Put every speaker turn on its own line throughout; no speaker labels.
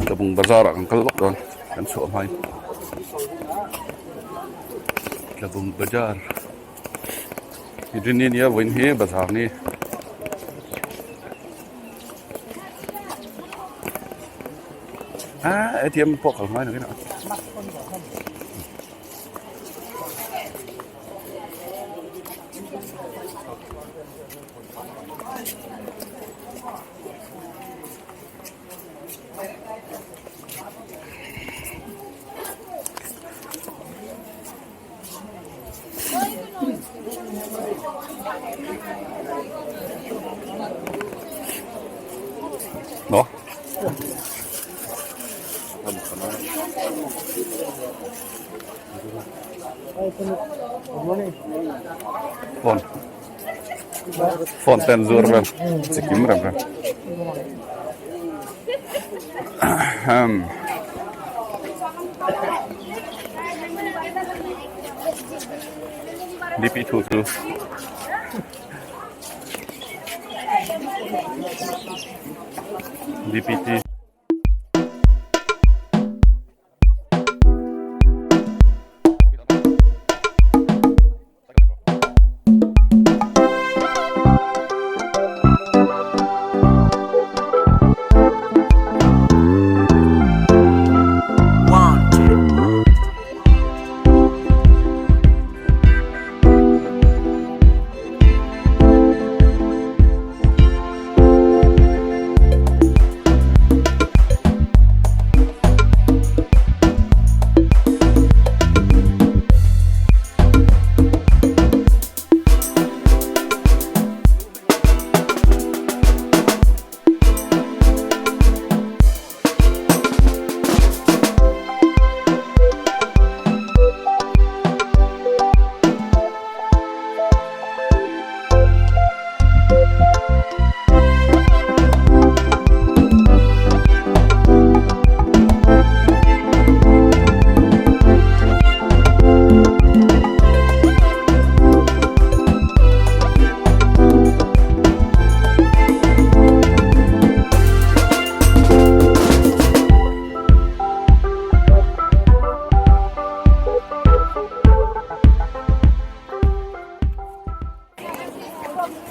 Tlabung bazar ah kan kal lawk dawn kan chhuah hma in Tlabung bazar Rini nia vawiin hi bazar ni. Ah ATM pawh kal ngai lo in a. No? Phone. Phone ten zur vel chikim rem rem. Ahem. DP thu chu DPT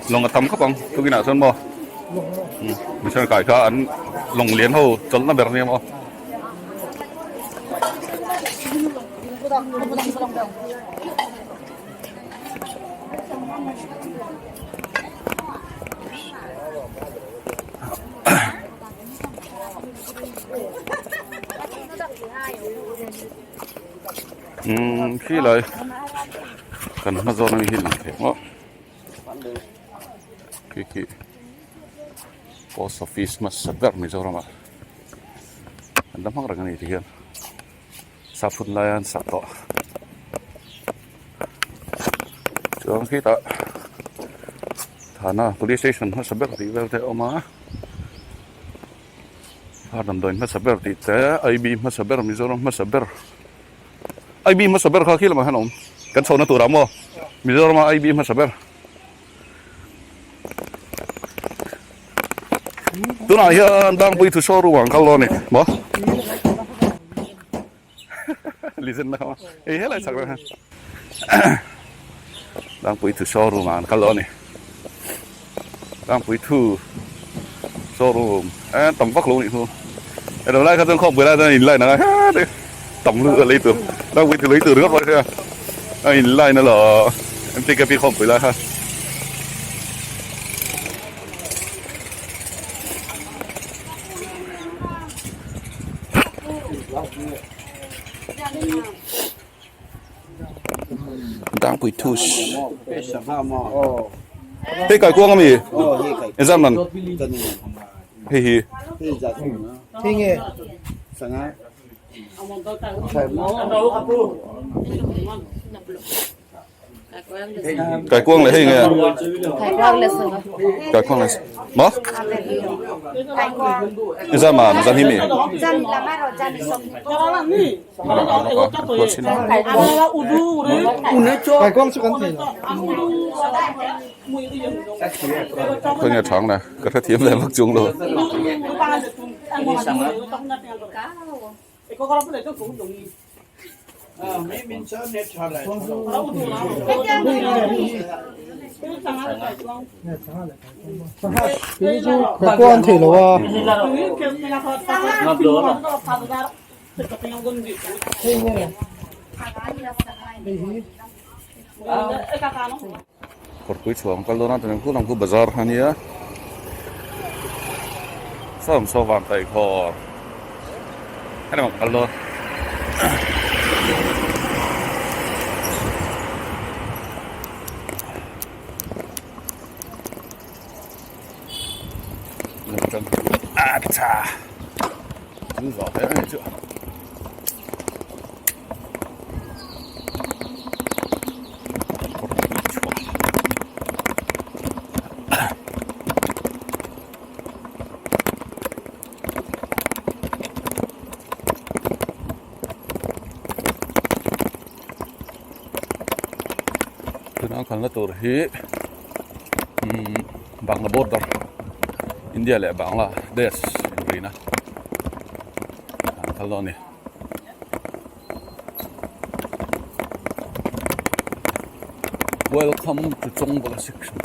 Lawng a tam khawp ang tukinah chuan maw mihring kai kha an lawng lian ho chawlhna ber nia maw. Umm khi lai kan hma zawn ami hi lang thei maw khi khi post office hmasa ber Mizoram ah an la hmang reng a ni ti hian sap hun laia an sak tawh chuan khitah thana police station hmasa ber tih vel te a awm a. A damdawi hmasa ber tih te IB hmasa ber Mizoram hmasa ber IB hmasa ber kha khi lamah hian a awm kan chhohna turah maw Mizorama IB hmasa ber tunah hian Dangpui thu showroom ah an kal dawn a ni maw listen na kha hei helai chhak reng hian Dangpui thu showroom ah an kal dawn a ni Dangpui thu showroom e tam vak lo nih chu hei lo lai kha chuan khawpui lai chuan in line ang a he tam lutuk a lei tur Dangpui thu lei tur ringawt pawh hria a in line alawm MTKP khawpui lai kha. Dangpui thus hei kai kuang ami exam man hei hi Kai kuang leh hei nge? Kai kuang leh maw? Zan ah zan hi mi? Khawnge thang le ka hrethiam ve vak chung lo.
Kaikuang an theih lo a.
Kawrpui chhuah ang kal dawn a chuan khu lam khu bazar kha ania sawm saw vang kaih khawr heti ang kal dawn. Acha chu zawh hle mai chu. Tuna kalna tur hi umm Bangla border India leh Bangladesh inrina an kal dawn a ni. Welcome to Chongbala section.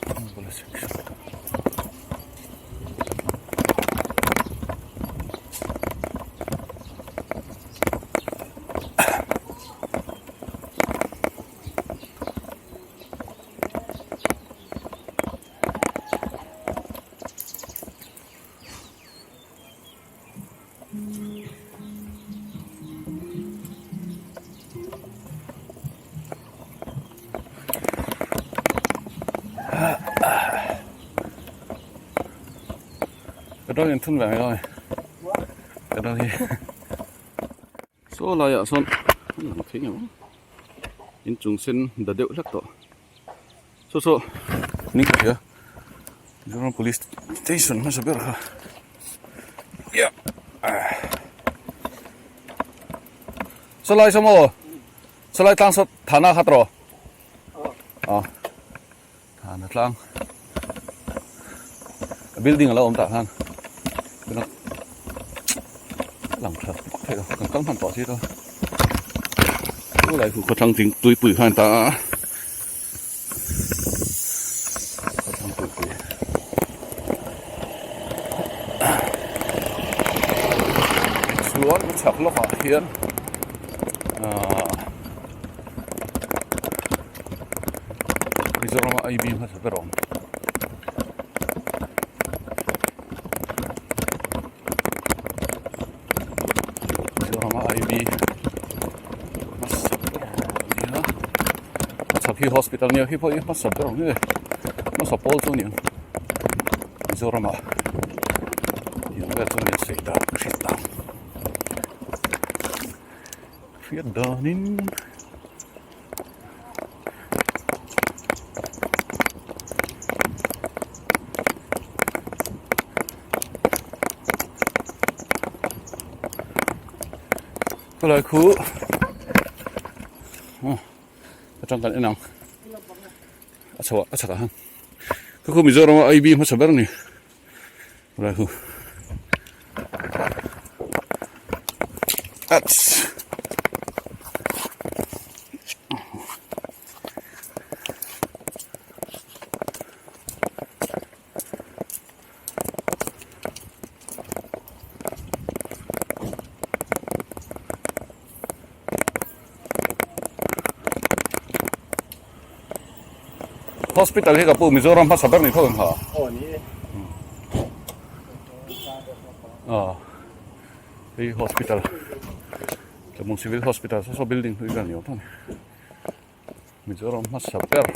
Chongbala section. Petrol in thun ve mai dawn petrol hi saw laiah sawn a lang thei ngei inchung sen da deuh hlek tawh. Saw saw ning ka hria Mizoram police station hmasa ber kha yeah saw lai saw maw saw lai tlang saw thana kha tawh ah thana tlang building a lo awm tah khan lang tha vak thei lo kan kal hman tawh si to chu lai khu khawthlang thing tuipui khan ta a khawthlang tuipui chuan a chhak lawkah hian ahh Mizoram a I B hmasa ber a awm. Mizoram a I_B hmasa ber a ni a chhak hi hospital nia khi pawh hi hmasa ber ang nge hmasa pawl chu a ni ang Mizoram ah tiang vel chu a ni a sei dan hriat dan hriat danin. Khawlai khu atang kan en ang a chho ah a chhakah khan khu khu Mizoram a I_B hmasa ber a ni khawlai khu. Hospital hi ka pu Mizoram hmasa ber ni tho ang ha.
Aw ni e.
Aw. Hei hospital. Tlabung Civil Hospital saw saw building hlui vel ni awm tawh a ni. Mizoram hmasa ber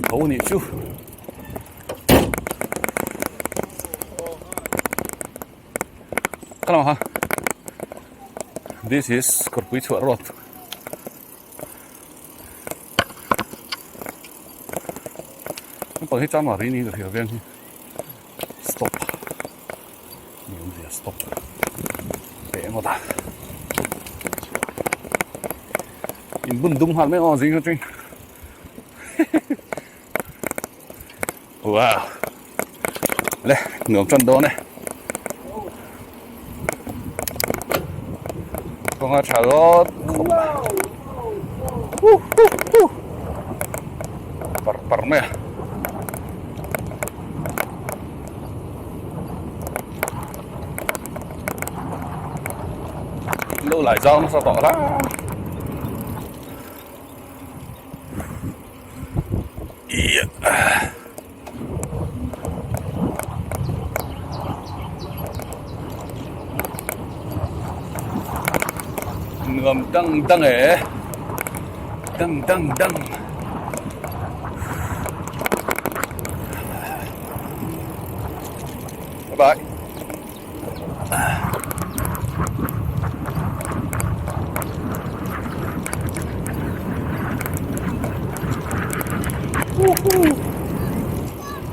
tho a nih chu. Ka lamah khan this is Kawrpui chhuah road. Naupang hi chang ri niin ka hria veng hi stop ni awmzia stop teh ngawt a. In bun dum nghal mai aw zing atang wow le nuam tan dawn e kawnga tha rawt khawp par par mai a. Lo lai zau nasa tawh la. Iya. Nuam dang dang e. Dang dang dang. Bye bye.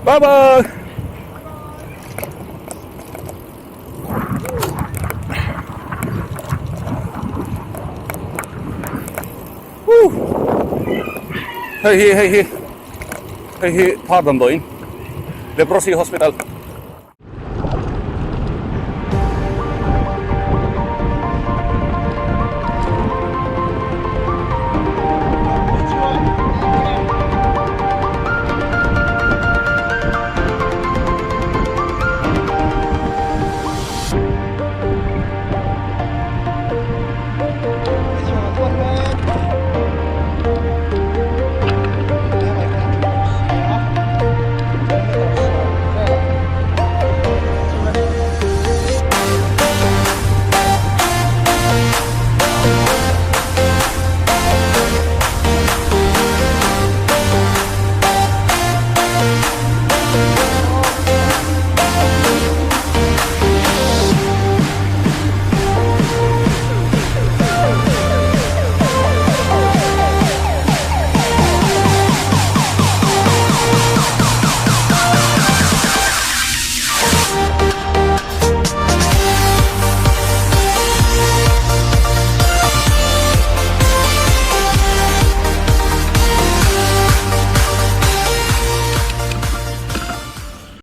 Bye bye. Hei hi hei hi hei hi phar damdawiin leprosy hospital.